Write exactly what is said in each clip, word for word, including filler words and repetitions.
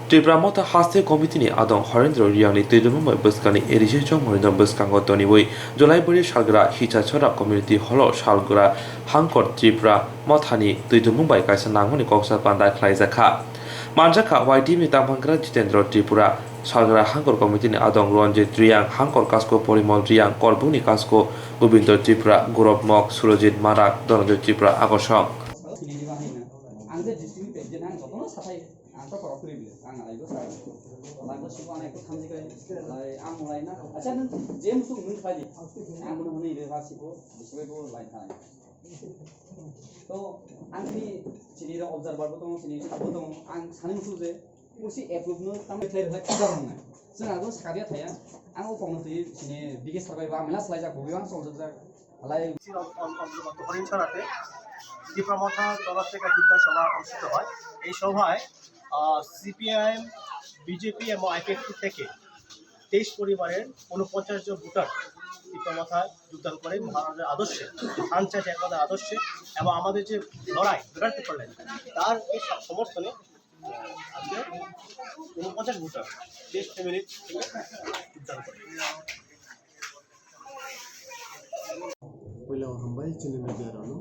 Tipra Motha Haste Committee ni adong Horendra Riang ni twidulmung bai bwskangni A D C Chongmorindra bwskango toniwi Julaibari Salgra Hichachora Community Hall o Salgra Hangkor Tipra Motha ni twidulmung bai kaisa nangmani koksa panda khlaijakha. Manjakha Y T F ni tangphangra Jitendra Tripura, Salgra Hangkor Committee ni adong Ranjit Riang, Hangkor Kasko Porimol Riang, Korbung ni Kasko Gobindra Tripura, Gurop Mok, Surojit Marak, Dhananjay Tripura, Akosong. Ang je district ni president, ang jotono sathai, ang to korok kwrwi bile, ang alaibo sa, alaibo sibo ang ekko thamchi kai, lai ang mulai na, acha nung je muchung nung khai di, ang bono hwnwi le ba sibo, bisingo bo lai khai. To ang ni chini rok observer bo tongo, chini staff bo tongo, ang sani muchung je, musi approve no tamo khlai rwkha kisa rwkha. Chwng abo sakha thaya, ang o kokno twi chini bigis sarbai ba mela swlaijak, bo ang chongjak. Horinsonate Tipra Motha তরফ থেকে যোগদান সভা অনুষ্ঠিত হয়। এই সভায় CPIM, BJP এবং আইপিএফটি থেকে তেইশ পরিবারের ঊনপঞ্চাশ জন ভোটার টিপ্রা মথায় যোগদান করে মহারাজার আদর্শে, ফ্র্যাঞ্চাইজ একতার আদর্শে এবং আমাদের যে লড়াই, গ্রেটার টিপ্রাল্যান্ড, তার এই স-, সমর্থনে আজকে ঊনপঞ্চাশ ভোটার তেইশ ফ্যামিলি থেকে যোগদান করে। Puila o hambai chini media rokno.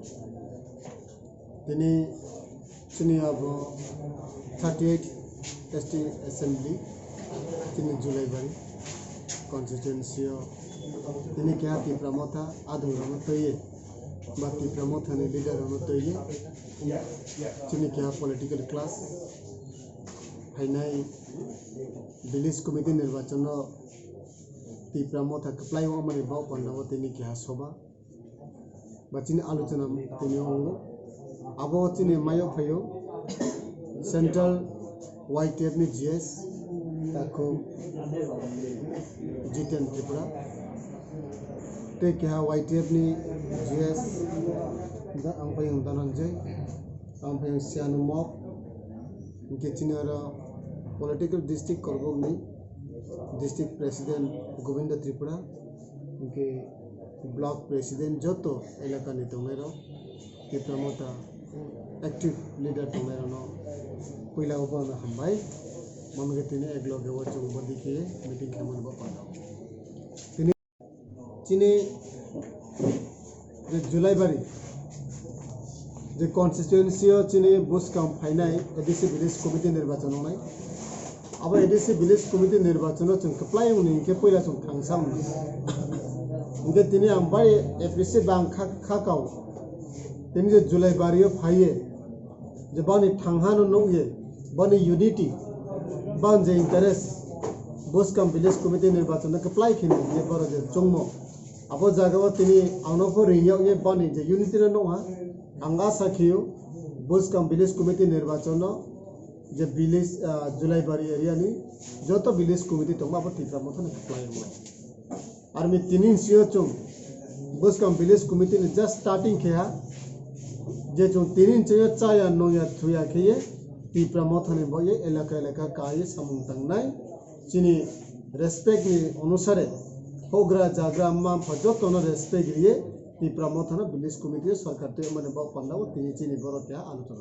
Tini chini abo thirty eight S T Assembly, chini Julaibari constituency o tini keha Tipra Motha adong rokno twiwi ba Tipra Motha ni leader rokno twiwi chini keha political class phainai village committee nirbachon o Tipra Motha kwplai wngmani bau pandao tini keha soba ba chini alochona tini wngo. Abo chini mayo phaio Central Y T F ni G S takhu Jiten Tripura tei keha Y T F ni G S da-, ang phaio Dhananjay, ang phaio Sianu Mok, hwnkhe chini oro political district Korbokni district president Govinda Tripura, hwnkhe block president joto elakani tongnairok, Tipra Motha active leader tongnairokno puila o bono hambai. Bono khe tini ek loge o chwng bodi khe meeting khaimani bo pandao. Tini chini je Julaibari je constituency o chini buskang phainai A D C village committee nirbachon wngnai. Abo A D C village committee nirbachon o chwng kwplai wngni hinkhe puila chwng thangsa wngni. Hinkhe tini ang bai A P C bang kha, kha kao. Tini je Julaibari o phaiye je bani thangha no nukye, bani unity, bani je interest, buskang village committee nirbachon no kwplai khe nukye borok je chwngmo. Abo jaga o tini ang no pho ring yokye bani je unity no nukha. Ang asa khio buskang village committee nirbachon no je village, ah, Julaibari area ni joto village committee tongma abo Tipra Motha no kwplai rwnai. Armi tini sio chwng buskang village committee ni just starting khe ha je chwng tini sio chaya nungya thuya khe ye Tipra Motha ni bo ye elaka elaka ka ye samung tangnai. Chini respect ni onusare hogra jagra mma mpha joto no respect riye Tipra Motha no village committee o sarkar tei mani bo panda o tini chini borok keha alochona.